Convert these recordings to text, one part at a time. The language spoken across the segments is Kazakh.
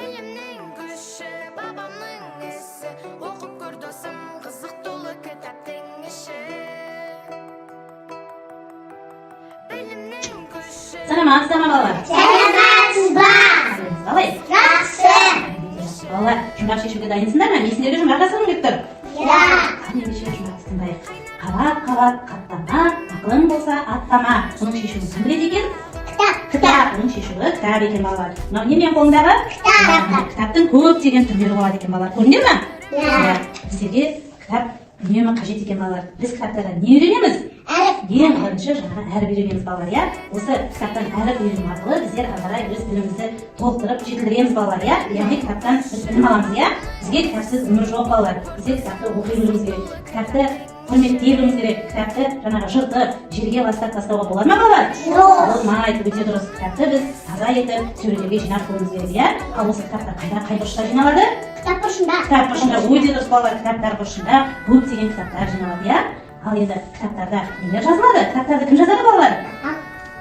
Білімнің күші — бабамның ісі. Оқып көр, досым, қызық толы кітаптың іші. Білімнің күші. Саламатсыздар ма, балалар? Саламатсыз ба? Қалайсыз, қалай? Жақсы. Жақсы, балалар, жұмбақ шешуге дайынсыңдар ма? Мен сендерге жұмбақ жасағым келіп тұр. Иә. Ал ендеше, жұмбақты тыңдайық. Қабат қабат қаптама, ақылың болса, аттама. Бұның шешуін кім біледі екен? Кітап. Кітап. Бұның шешуі кітап екен, балалар. Мынау не менің қолымдағы? Кітап. Кітаптың көптеген түрлері болады екен, балалар. Көрдіңдер ма? Иә. Біздерге кітап үнемі қажет екен, балалар. Біз кітаптардан не үйренеміз? Әріп. Ең бірінші жаңағы әріп үйренеміз, балалар, иә. Осы кітаптан әріп үйрену арқылы біздер ары қарай өз білімімізді толықтырып, жетілдіреміз, балалар, иә. Яғни кітаптан біз білім аламыз, иә. Бізге кітапсыз өмір жоқ, балалар. Біздер кітапты оқи білуіміз керек, кітапты құрметтей білуіміз керек. Кітапты жаңағы жыртып, жерге ластап тастауға болады ма, балалар? Жоқ. Болмайды, өте дұрыс. Кітапты біз таза етіп, сөрелерге жинап қоюымыз керек, иә. Ал осы кітаптар қайда, қай бұрышта жиналады? Кітап бұрышында. Кітап бұрышында, өте дұрыс, балалар. Кітаптар бұрышында көптеген кітаптар жиналады, иә. Ал енді кітаптарда нелер жазылады? Кітаптарды кім жазады, балалар?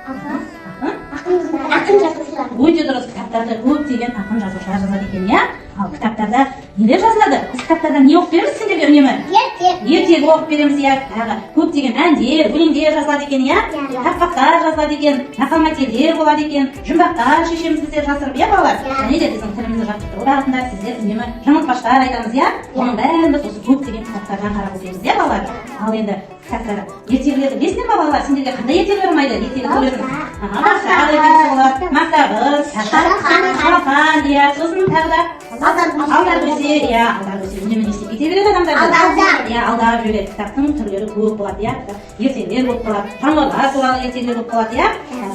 Ақын. Ақын. Ақын жазушылар. Өте дұрыс, кітаптарды көптеген ақын жазушылар жазады екен, иә. Ал кітаптарда нелер жазылады? Біз кітаптардан не оқып береміз сендерге үнемі? Ертек. Ертегі оқып береміз, иә. Тағы көптеген әндер, өлеңдер жазылады екен, иә. Иә. Тақпақтар жазылады екен, мақал мәтелдер болады екен, жұмбақтар шешеміз біздер жасырып, иә, балалар? Иә. Және де біздің тілімізді жаттықтыру бағытында сіздер үнемі жаңылтпаштар айтамыз, иә. Оның бәрін біз осы көптеген кітаптардан қарап оқимыз, иә, балалар. Ал енді кітаптар, ертегілерді білесіңдер ма, балалар? Сендерге қандай ертегілер ұнайды, ертегі түрлерін? Бауырсақ. Аха, бауырсақ ертегісі болады, Мақта қыз, Шалқан. Шалқан, иә. Сосын тағы да? Алдар. Алдар көсе, иә. Алдар көсе үнемі не істеп кете береді адамдарды? Алдап. Иә, алдап жібереді. Кітаптың түрлері көп болады, иә. Ертегілер болып қалады, жануарлар туралы ертегілер болып қалады, иә.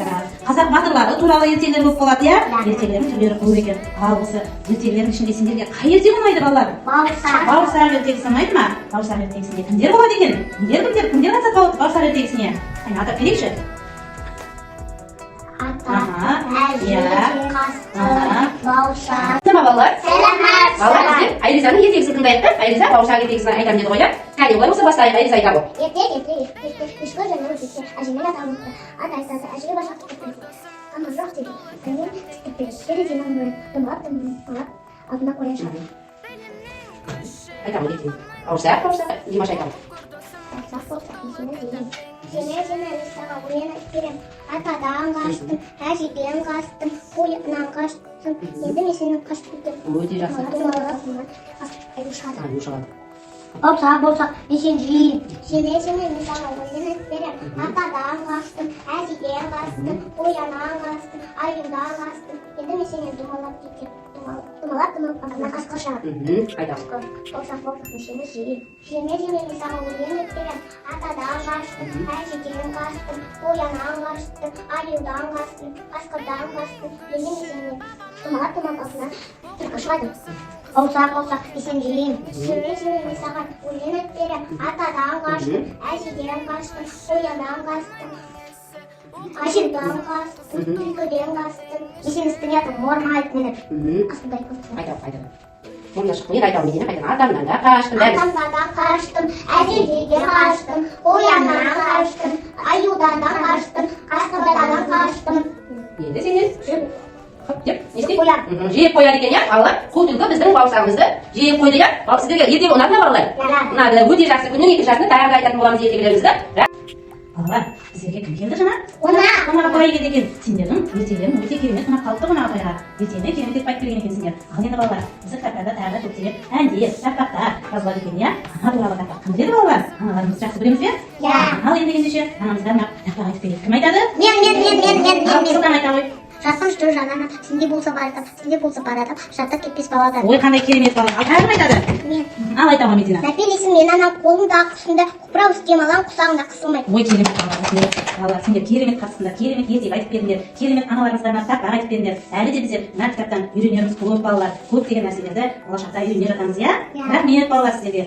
Жаңағы қазақ батырлары туралы ертегілер болып қалады, иә. Ертегілердің түрлері көп екен. Ал осы ертегілердің ішінде сендерге қай ертегі ұнайды, балалар? Бауырсақ. Бауырсақ ертегісі ұнайды ма? Бауырсақ ертегісінде кімдер болады екен? Кімдер, кімдер қатысады бауырсақ ертегісіне? Қане, атап берейікші. Ата. Аха, Әже. иә. Қасқыр. Аха. Бауырсақ. Ма, балалар? Саламатсыз. Балалар, біздер Айризаның ертегісін тыңдайық та. Айриза бауырсақ ертегісін айтамын деді ғой, иә. Кәне, олай болса, бастайық. Айриза, айта ғой. Ертек, ертек, ертек. Ешкі жануар жетсе, әжемен ата ұмытты. Ата айтады: «Әжеге бауырсақ пісіріп бер», — дейді. «Қамыр жоқ», — дейді. Әмен пісіріп береді. Терезенің бөрі домалап, домалап алдына қоя шығады. Айта ғой ертегіні. Бауырсақ, бауырсақ. Димаш, айта ғой. Бауырсақ, бауырсақ, мен сені жеймін. Жеме, жеме, мен саған өлең айтып беремін. Атадан қаштым, әжеден қаштым, қояннан қаштым. Енді мен сенен қашып кетемін. Өте жақсы. Домалап, домалап, аю шығады. Аю шығады. Бауырсақ, бауырсақ, мен сені жеймін. Жеме, жеме, мен саған өлең айтып беремін. Атадан қаштым, әжеден қаштым, қояннан қаштым, аюдан қаштым. Енді мен сенен домалап кетемін. Домалап, домалап, домалап, артынан қасқыр шығады. Айта ғой. Бауырсақ, бауырсақ, мен сені жеймін. Жеме, жеме, мен саған өлең айтып беремін. Атадан қаштым, әжеден қаштым, қояннан қаштым, аюдан қаштым, қасқырдан қаштым. Енді мен сенен домалап, домалап, артынан түлкі шығады. Бауырсақ, бауырсақ, мен сені жеймін. Жеме, жеме, мен саған өлең айтып беремін. Атадан қаштым, әжеден қаштым, қояннан қаштым, аюдан қаштым, түлкіден қаштым. Мен сенің үстіңе атып, орма айтып мініп. Қасқырды айтып. Айта ғой, айта ғой. Мұрнына шықты. Енді айта ғой, Медина, қайтадан. Атамнан да қаштым, бәріміз. Атамнан да қаштым, әжеден қаштым, қояннан қаштым, аюдан да қаштым, қасқырдан да қаштым. Енді сенен хоп деп не істейді? Қояды. Жеп қояды екен, иә. Балалар, қу түлкі біздің бауырсағымызды жеп қойды, иә. Сіздерге ертегі ұнады ма, балалар? Ұнады. Ұнады, өте жақсы. Күннің екінші жартысында тағы да айтатын боламыз ертегілерімізді. Балалар, біздерге кім келді жаңа? Қонақ. Қонақ апай келді екен. Сендердің ертегілерің өте керемет ұнап қалыпты қонақ апайға. Ертегіні керемет етіп айтып берген екенсіңдер. Ал енді, балалар, біздің кітаптарда тағы да көптеген әндер, тақпақтар жазылады екен, иә. Ана туралы тақпақ кім біледі, балалар? Аналарымызды жақсы білеміз бе? Иә. Ал енді, ендеше, анамызға арнап тақпақ айтып берейік. Кім айтады? Мен, мен, мен, мен, мен, Ал, мен, мен. Сұлтан, айта ғой. Жасым жүр жанана, сенде болса бар адам, сенде болса бар адам, жаттап кетпес баладан. Ой, қандай керемет, балалар! Ал тағы кім айтады? Мен. Ал, айта ғой, Медина. Мәпелесің мен анам, қолымда құсында, құпыра өскен балам, құсағында қысылмай. Ой, керемет, балалар! Осындай, балалар, сендер керемет қатыстыңдар, керемет ертегі айтып бердіңдер, керемет аналарыңызға арнап тақпақ айтып бердіңдер. Әлі де біздер мына кітаптан үйренеріміз көп, балалар. Көптеген нәрселерді болашақта үйрене жатамыз, иә. Иә. Рахмет, балалар, сіздерге.